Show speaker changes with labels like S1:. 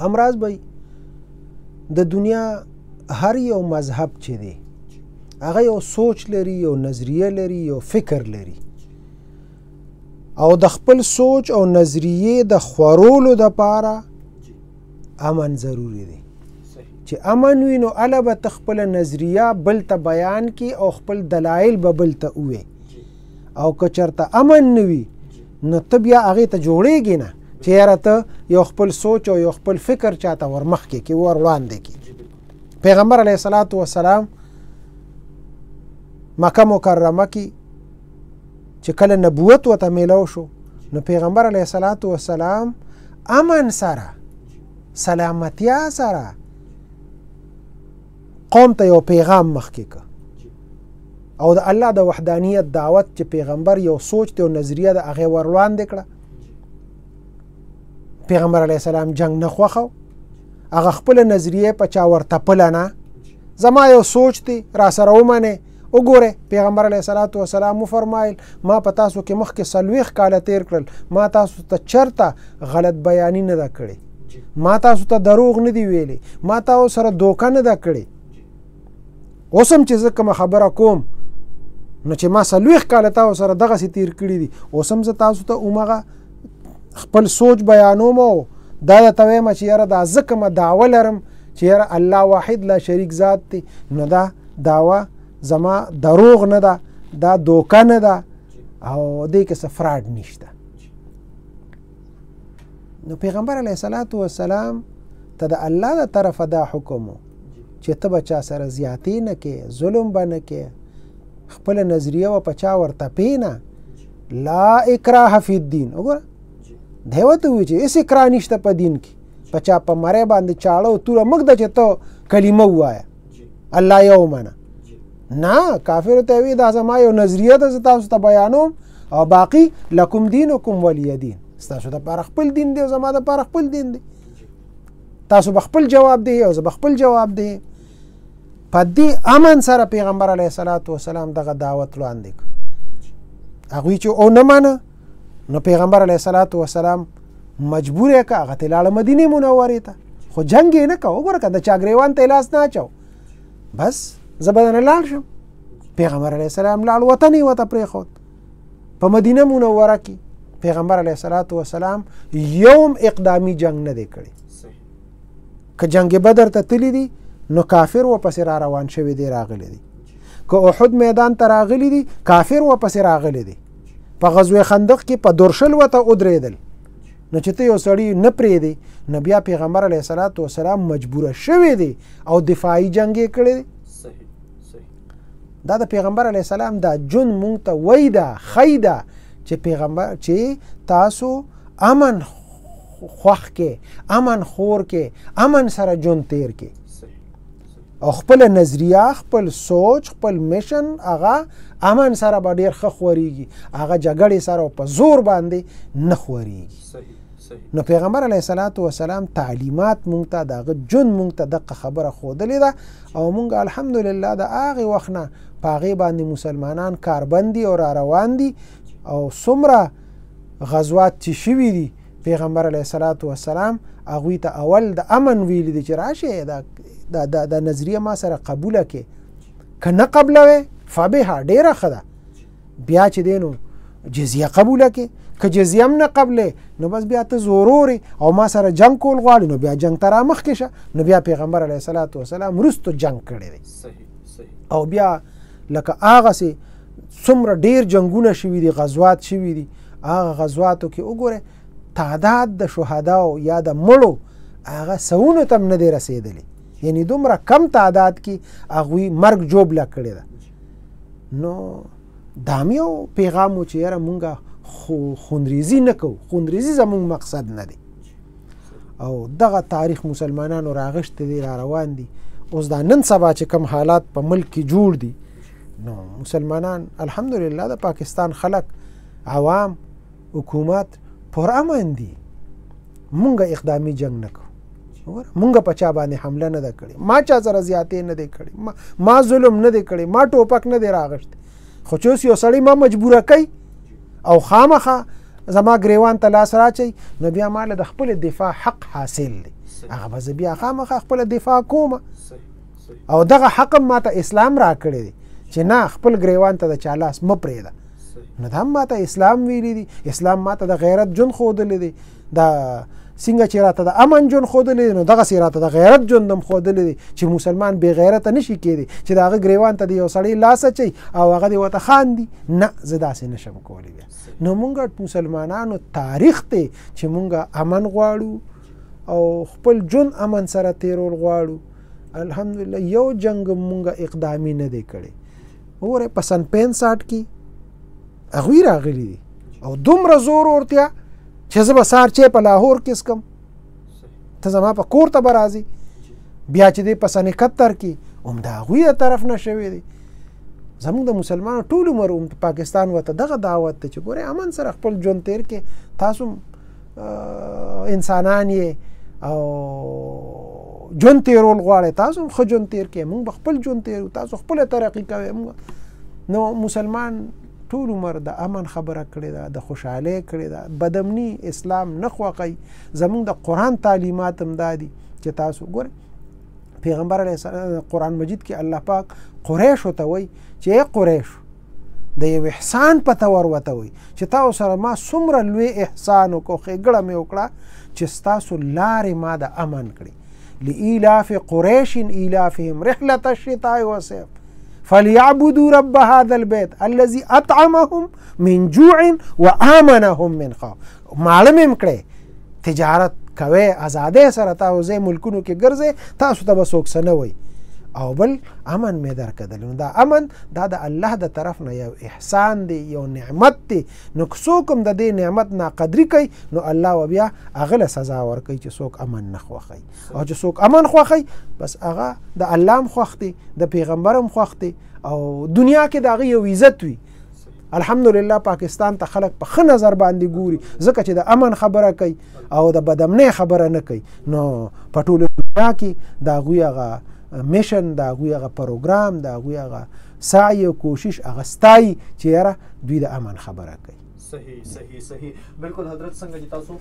S1: همراز بھائی، د دنیا هر یو مذهب چې دی هغه یو سوچ لري، یو نظریه لري، یو فکر لري، او د خپل سوچ او نظریې د خورولو دپاره امن ضروري دی. چې امن وي نو اله به ته خپله نظریه بل ته بیان کړي او خپل دلایل به بل ته ووایې، او که چېرته امن نه وي نو ته بیا هغې ته جوړېږې نه چې یاره ته یو خپل سوچ او یو خپل فکر چاته ورمخکې کړې، ور وړاندې کړې. پیغمبر علیه الصلاة والسلام مکه مکرمه کې چې کله نبوت ورته میلاو شو نو پیغمبر علیه الصلاة والسلام امن سره، سلامتیا سره قوم ته یو پیغام مخکې که، او د الله د وحدانیت دعوت چې پیغمبر یو سوچ دی او نظریه د هغې ور وړاندې کړه. پیغمبر علیه السلام جنگ نه خوښو، هغه خپله نظریه په چا ورتپله نه، زما یو سوچ دی را سره ومنې. وګوره پیغمبر علیه الصلاة والسلام وفرمایل ما په تاسو کې مخکې 40 کاله تیر کړل، ما تاسو ته چرته غلط بیاني نه ده کړې، ما تاسو ته دروغ نه دی ویلي، ما تاسو سره دوکه نه ده کړې. اوس هم چې زه کومه خبره کوم نو چې ما 40 کاله تاسو سره دغسې تیر کړي دي، اوس هم زه تاسو ته همغه خپل سوچ بیانوم او دا درته وایم چې یاره دا زه کومه دعوه لرم چې یاره الله واحد لا شریک ذات دی، نو دا دعوه زما دروغ نه ده، دا دوکه نه ده، او دې کې څه فراډ نشته. نو پیغمبر علیه الصلاة والسلام ته د الله د طرفه دا حکم و چې ته به چا سره زیاتې نه کې، ظلم به نه کې، خپله نظریه به په چا ورتپې نه، لا اکراه فی الدین. وګوره دی ورته ووایي چې هېڅ اکراه نشته په دین کې، په چا په مری باندې چاړه او توره مه ږده چې ته کلمه ووایه الله یې ومنه. نه، کافرو ته وی دا زما یو نظریه ده، زه تاسو ته بیانوم، او باقي لکم دینکم ولی دین، ستاسو دپاره خپل دین دی او زما دپاره خپل دین دی، تاسو به خپل جواب دی او زه به خپل جواب دی. په دې امن سره پیغمبر علیه الصلاة والسلام دغه دعوت وړاندې کړ. هغوی چې او نه منه نو پیغمبر علیه الصلاة والسلام مجبور یې کړه، هغه ته لاړه مدینې منورې ته، خو جنګ یې نه کوه. وګوره که د چا ګریوان ته یې لاس نه اچو، بس زه به درنه لاړ شم. پیغمبر علیه السلام لاړ، وطن یې ورته پرېښود. په مدینه منوره کې پیغمبر علیه الصلاة والسلام یوم اقدامي جنګ نه دی کړی. که جنګ بدر ته تللی دي نو کافر ورپسې را روان شوي دی، راغلی دی. که احد میدان ته راغلی دي کافر ورپسې راغلی دی. په غزوه خندق کې په درشل ورته ودرېدل. نو چې ته یو سړی نه پرېږدې نو بیا پیغمبر علیه الصلاة والسلام مجبوره شوی دی او دفاعي جنګ یې کړی دی. دا د پیغمبر علیه السلام دا ژوند مونږ ته وایي ده، ښیي ده چې پیغمبر چې تاسو امن خوښ کې، امن خور کې، امن سره ژوند تیر کې، او خپل نظریه، خپل سوچ، خپل mission هغه امن سره به ډېر ښه خورېږي، هغه جګړې سره او په زور باندې نه خورېږي. نو پیغمبر علیه الصلاة والسلام تعلیمات مونږ ته، د هغه ژوند مونږ ته دقه خبره ښودلې ده، او مونږ الحمدلله د هغې وخت نه په هغې باندې مسلمانان کاربند دي او را روان دي. او څومره غزوات چې شوي دي پیغمبر علیه الصلاة والسلام هغوی ته اول د امن ویلي دي چې راشئ دا دا دا, دا نظریه ما سره قبوله کې، که نه قبلوې فبها ډېره ښه ده، بیا چې دی نو جزیه قبوله کې، که جزیه هم نه قبلې نو بس بیا ته زورورې او ما سره جنګ کول غواړې نو بیا جنګ ته رامخکې شه. نو بیا پیغمبر علیه الصلاة والسلام وروسته جنګ کړی دی. او بیا لکه هغسې څومره ډېر جنګونه شوي دي، غزوات شوي دي، هغه غزواتو کې وګوره تعداد د شهداو یا د مړو هغه سوونو ته هم نه دی رسېدلی، یعنی دومره کم تعداد کې هغوی مرګ ژوبله کړې ده. نو دا هم یو پیغام و چې یاره مونږ خونریزي نه کوو، خونریزي زمونږ مقصد نه دی. او دغه تاریخ مسلمانانو راغښتی دی، را روان دي. اوس دا نن سبا چې کوم حالات په ملک کې جوړ دي نو مسلمانان الحمدلله د پاکستان خلک، عوام، حکومت پر امن دي. مونږ اقدامي جنګ نه کوو، مونږ په چا باندې حمله نه ده کړې، ما چا سره زیاتې نه دی کړې، ما ظلم نه دی کړی، ما ټوپک نه دی راغښتی. خو چې اوس یو سړی ما مجبوره کوي او خامخا زما ګریوان ته لاس راچوي، نو بیا ما له د خپل دفاع حق حاصل دی، هغه به زه بیا خامخا خپله دفاع کومه. او دغه حق هم ماته اسلام راکړی دی چې نه خپل ګریوان ته د چا لاس مه پرېږده. نو دا هم ماته اسلام ویلی دی، اسلام ماته د غیرت ژوند ښودلی دی، دا څنګه چې راته د امن ژوند ښودلی دی، نو دغسې راته د غیرت ژوند هم ښودلی دی چې مسلمان بې غیرته نشي کېدی چې د هغه ګریوان ته د یو سړی لاس اچوي او هغه دې ورته خاندي. نه، زه داسې نشم کولی. بیا نو مونږ مسلمانانو تاریخ دی چې مونږ امن غواړو او خپل ژوند امن سره تېرول غواړو. الحمدلله یو جنګ مونږ اقدامي نه دی کړی. وګوره په سن 65 کې هغوی راغلي دي او دومره زور ورتیا چې زه به سهار چای په لاهور کې څکم، ته زما په کور ته به راځي. بیا چې دی په سن 71 کې هم د هغوی د طرف نه شوی دی. زموږ د مسلمانانو ټول عمر هم پاکستان ورته دغه دعوت دی چې ګورئ امن سره خپل ژوند تېر کړئ، تاسو انسانان یې او ژوند تېرول غواړئ، تاسو هم ښه ژوند تېر کړئ، موږ به خپل ژوند تېرو، تاسو خپله ترقي کوئ. موږ نو مسلمان ټول عمر د امن خبره کړې ده، د خوشحالۍ کړې ده، بدامني اسلام نه خوښوي. زموږ د قرآن تعلیمات هم دا دي چې تاسو ګورئ پیغمبر علیه السلام قرآن مجید کې الله پاک قریشو ته وایي چې ای قریشو، د یو احسان په تور ورته وایي چې تاسو سره ما څومره لوی احسان وکړو، ښېګړه مې وکړه چې ستاسو لارې ما د امن کړې. لإیلاف قریش ایلافهم رحلة الشتاء والصيف فليعبدوا رب هذا البيت الذي أطعمهم من جوع وآمنهم من خوف. ماړه مې هم کړی، تجارت کوئ ازادۍ سره، تاسو ځای ملکونو کې ګرځئ، تاسو ته به څوک څه نه وایي، او بل امن مې درکړل. نو دا امن دا د الله د طرف نه یو احسان دی، یو نعمت دی. نو که څوک هم د دې نعمت ناقدري کوي نو الله به بیا هغه له سزا ورکوي چې څوک امن نه خوښوي. او چې څوک امن خوښوي بس هغه د الله هم خوښ دی، د پیغمبر هم خوښ دی، او دنیا کې د هغه یو عزت وي. الحمدلله پاکستان ته خلک په ښه نظر باندې ګوري ځکه چې د امن خبره کوي او د بدامنۍ خبره نه کوي. نو په ټوله دنیا کې د هغوی هغه mission، د هغوی هغه پروګرام، د هغوی هغه سعی او کوشش هغه ستایي چې یاره دوی د امن خبره کوي.
S2: صحیح صحیح صحیح، بالکل حضرت څنګه چې تاسو